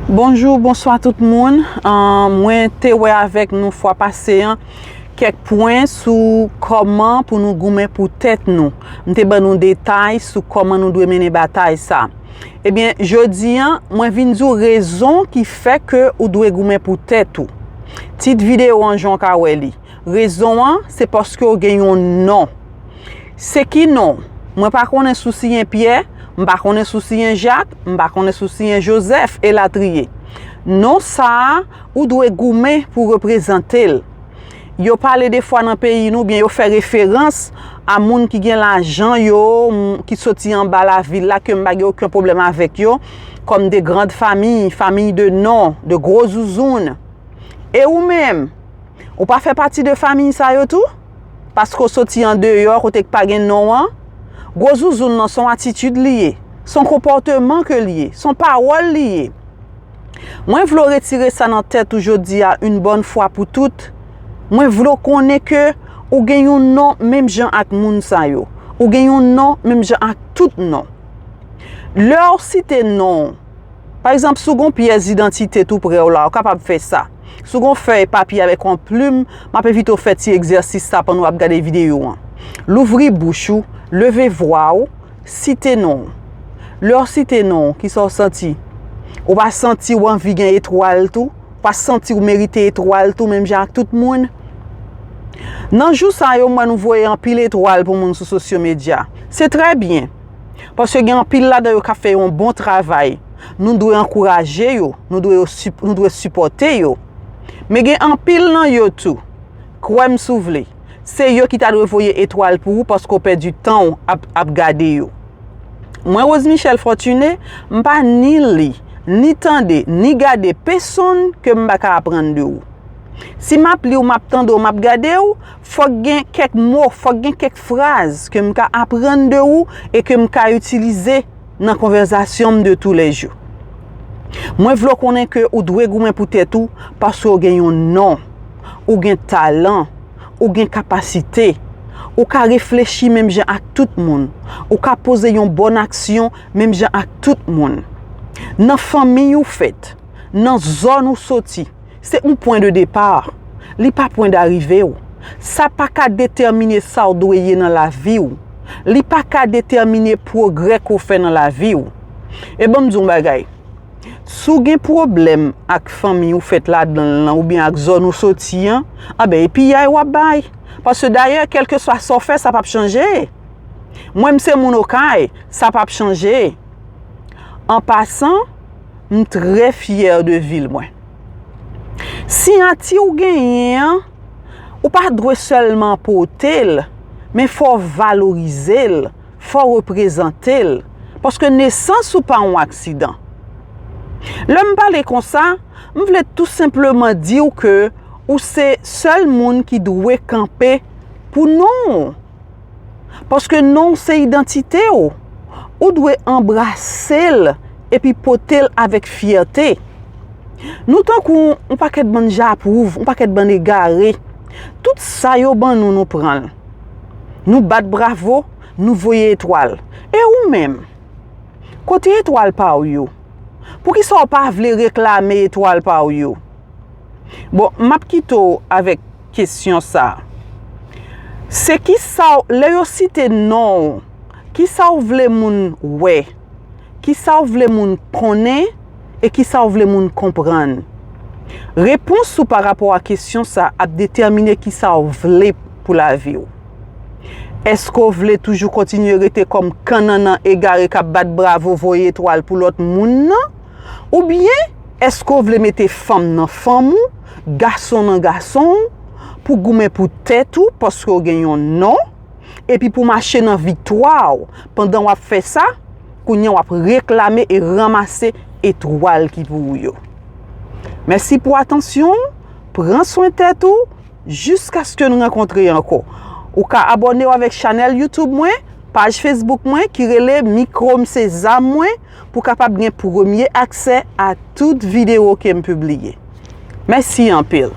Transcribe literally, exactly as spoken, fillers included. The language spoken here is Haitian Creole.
Bonjou, bonswa tout moun. An, mwen te wè avèk nou fwa pase an kèk pwen sou kòman pou nou goumen pou tèt nou. M te ban nou detay sou kòman nou dwe mennen batay sa. Ebyen, jodi an, mwen vin di w rezon ki fè ke ou dwe goumen pou tèt ou. Tit videyo an, jan w ka wè li. Rezon an, se paske w gen yon non. Se ki non? Mwen pa konnen si w siyen Pyè, m pa konnen si w siyen Jak, m pa konnen si w siyen Jozèf, elatriye. Non sa a, ou dwe goumen pou reprezante l. Yo pale defwa nan peyi nou, oubyen yo fè referans a moun ki gen lajan yo, m-, ki soti anba lavil la, ke m pa gen okenn pwoblèm avèk yo, kòm de grandes familles, famille de non, de gwo zouzoun. E ou menm? Ou pa fè pati de fanmi sa yo tou? Paske w soti andeyò kote k pa gen non an? Gwo zouzoun nan se yon atitid li ye, se yon konpòteman ke li ye, se yon pawòl li ye. Mwen vle w retire sa nan tèt ou jodi a, yon bòn fwa pou tout. Mwen vle w konnen ke ou gen yon non menm jan ak moun sa yo. Ou gen yon non menm jan ak tout non. Lè w site non w, pa egzanp, si w gen yon pyès idantite tou prè w la, ou kapab fè sa. Si w gen yon fèy papye avèk yon plim, m ap envite w fè ti egzèsis sa pandan w ap gade videyo an. Louvri bouch ou, leve vwa w, site non w. Lè w site non w, kisa w santi? Ou pa santi w anvi gen etwal tou? Ou pa santi w merite etwal tou, menm jan ak tout moun? Nan jou sa yo, m wè nou voye anpil etwal pou moun sou sosyo medya. Se trè byen. Paske gen anpil ladan yo k ap fè yon bon travay. Nou dwe ankouraje yo, nou dwe yo sip-, nou dwe sipòte yo. Men gen anpil nan yo tou, kwè m si w vle, se yo ki ta dwe voye etwal pou ou paske w pèdi tan w ap, ap gade yo. Mwen, Rose Michelle Fortuné, m pa ni li, ni tande, ni gade pesonn ke m pa ka aprann de ou. Si m ap li w, m ap tande w, m ap gade w, fòk gen kèk mo, fòk gen kèk fraz ke m ka aprann de ou e ke m ka itilize nan konvèsasyon m de toulèjou. Mwen vle w konnen ke ou dwe goumen pou tèt ou paske w gen yon non, ou gen talan, ou gen kapasite, ou ka reflechi menm jan ak tout moun, ou ka poze yon bòn aksyon menm jan ak tout moun. Nan fanmi w fèt, nan zòn ou soti, se yon pwen de depa. Li pa pwen darive w. Sa pa ka detèmine sa w dwe ye nan lavi w. Li pa ka detèmine pwogrè ke w fè nan lavi w. E ban m di w yon bagay. Si w gen pwoblèm ak fanmi w fèt ladan l lan oubyen ak zòn ou soti an, anben, e piyay w ap bay. Paske dayè, kèlkeswa sa w fè, sa p ap chanje. Mwen, m se moun Okay, sa p ap chanje. An pasan, m trè fyè de vil mwen. Siyati w genyen an, ou pa dwe sèlman pote l, men fò w valorize l, fò w reprezante l, paske nesans ou pa yon aksidan. Lè m pale konsa, m vle tou senpleman di w ke ou se sèl moun ki dwe kanpe pou non w. Paske non w se idantite w. Ou dwe anbrase l epi pote l avèk fyète. Nou tankou yon pakèt bann japwouv, yon pakèt bann egare. Tout sa yo ban nou, nou pran l. Nou bat bravo, nou voye etwal. E ou menm? Kote etwal pa w yo? Poukisa w pa vle reklame etwal pa w yo? Bon, m ap kite w avèk kesyon sa a. Se kisa w, lè yo site non w, kisa w vle moun wè? Kisa w vle moun konnen? E kisa w vle moun konprann? Repons ou pa rapò a kesyon sa a ap detèmine kisa w vle pou lavi w. Èske w vle toujou kontinye rete kòm kannannan egare k ap bat bravo, voye etwal pou lòt moun nan? Oubyen, èske w vle mete fanm nan fanm ou, gason nan gason w, pou goumen pou tèt ou paske w gen yon non, epi pou mache nan viktwa w? Pandan w ap fè sa, kounye a w ap reklame e ranmase etwal ki pou ou yo. Mèsi pou atansyon w, pran swen tèt ou, jiskaske n rankontre ankò. Ou ka abòne w avèk chanèl YouTube mwen, paj Facebook mwen ki rele Mikwo m se zam mwen, pou w kapab gen premye aksè a tout videyo ke m pibliye. Mèsi anpil.